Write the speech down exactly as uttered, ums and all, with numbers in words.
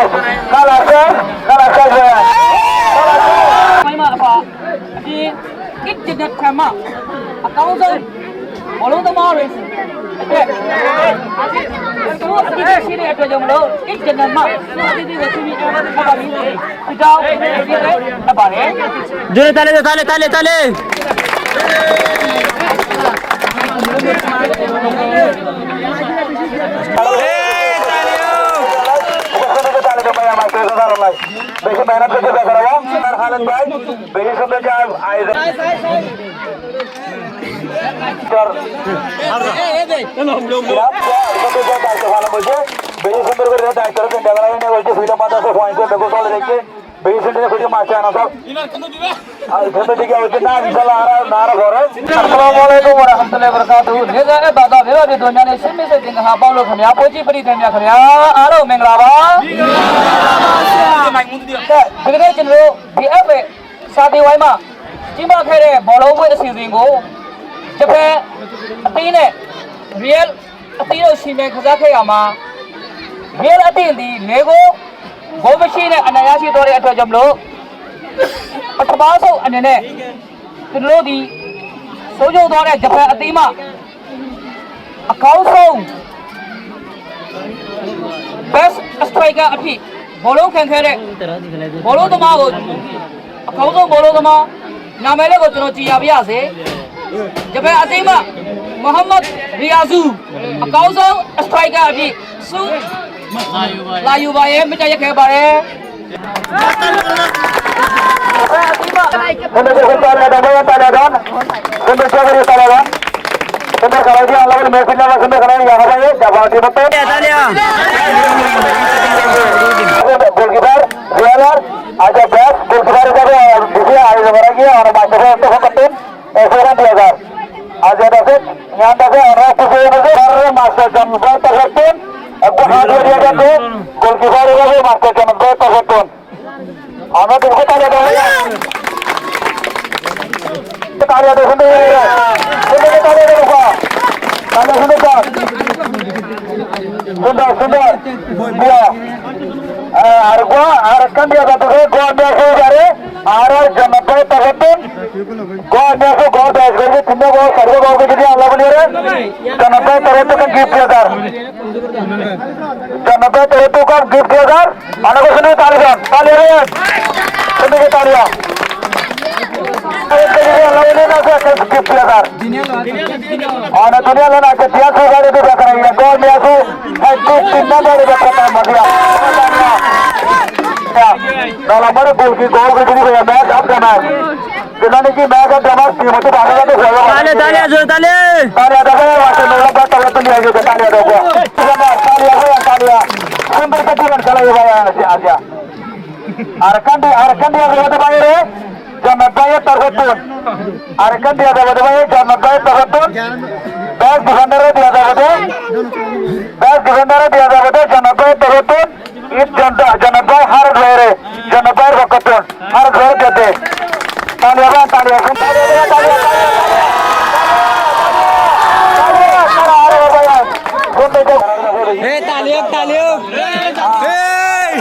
Kala sir, kala sir, kala sir. Maima apa? Di, ik jannat kama. Akau sir. Bolong to mau res. Oke. Itu di sini ada jam lo. Ik jannat ma. Itu di sini ada jam lo. Jure tale, tale, tale, tale. Beci mehnot goijje bekar ókkol. Khaled bhai, beci cúndor job, ayojon. Beci cúndor gorí daitto, daitto, daitto, daitto, daitto, daitto, daitto, daitto, daitto, daitto, daitto, daitto, Beci cúndor gorí master ana sab. Ar cúndor gorí dikká óiye na, inshallah, ara, ara gore. Assalamu alaikum wa rahmatullahi wa barakatuhu. Neza e bada, neza de dunya ne, simi se ding ha, baulo khamya, poji pari dunya khamya, aro mengla ba. Bigre jinro, di F A, sadi waima, jima khere, bolo we si dingo. Jape, atine, real, Atí ro shime khaza khe ama. Real atí di lego. Gobe shine anaya shi dore ato jamlo. Atbá so anene. Tilo di. Sojo dore jape atí ma. Akau so. Best striker api. Bolo khen khere. Bolo to ma go. Akau so bolo to ma. Namai le ko tono chi ya bya se. Jape atí ma. Muhammad Riyazu. Akau so striker api. Su. Layu baye, mita ye ke bare. Sundor sundor tali don, tali don. Sundor sundor tali don. Sundor khalai diye, Allah bole mehfil nama sundor khalai diye, yaha bhai, jabab diye to. Taliya. Goalkeeper, Ziyalar, aja best goalkeeper hísabe beci ayojon gora giye, añárar master saheb torof ottun, e, seran dui hazar. Aja best, yián best, añára khushi óiye, master Janmat bhai torof ottun, ekbar hat diye diye, goalkeeper hísabe master Janmat bhai torof ottun. Añára dui taliya dou. Taliya dou, sundor. Sundor taliya dou, sundor. Taliya sundor dou. Sundor, sundor. Diya. Eh, ar gol, ar ekkán diya zaibo, gol diya sói zare. Ar, ar Janmat bhai torof ottun. Gol diya sói, gol best goijje, tin gol, sar gol goijje, Allah bole re. Janmat bhai torof ottun gift diya zar. Janmat bhai torof ottun gift diya zar. Añára sundor tali don, tali don. Sundor taliya. Gift diya zar. Añára duniya lona ke diya su gari de bekar ya. Gol diya su. Ek dui tin number de bekar na diya. Ya. Dala mare gol ki gol ki jodi hoya match up de match. Zinane ki match up de match team hote bhalo hote hoya. Tali, tali, jore tali. Tali, tali, tali, tali, tali. Sundor ke diwan khala ye bhai, aja, aja. Ar ekkán di, ar ekkán diya zaibo de bhai re, Janmat bhai torof ottun. Ar ekkán diya zaibo de bhai, Janmat bhai torof ottun. Best defender re diya zaibo de. Best defender re diya zaibo de, Janmat bhai torof ottun. It Janmat, Janmat bhai har bhai re, Janmat bhai torof ottun. Har bhai re diya de. Taliya bhai, taliya, taliya, taliya, taliya. Taliya, taliya, taliya. Hey, taliya, taliya. Hey!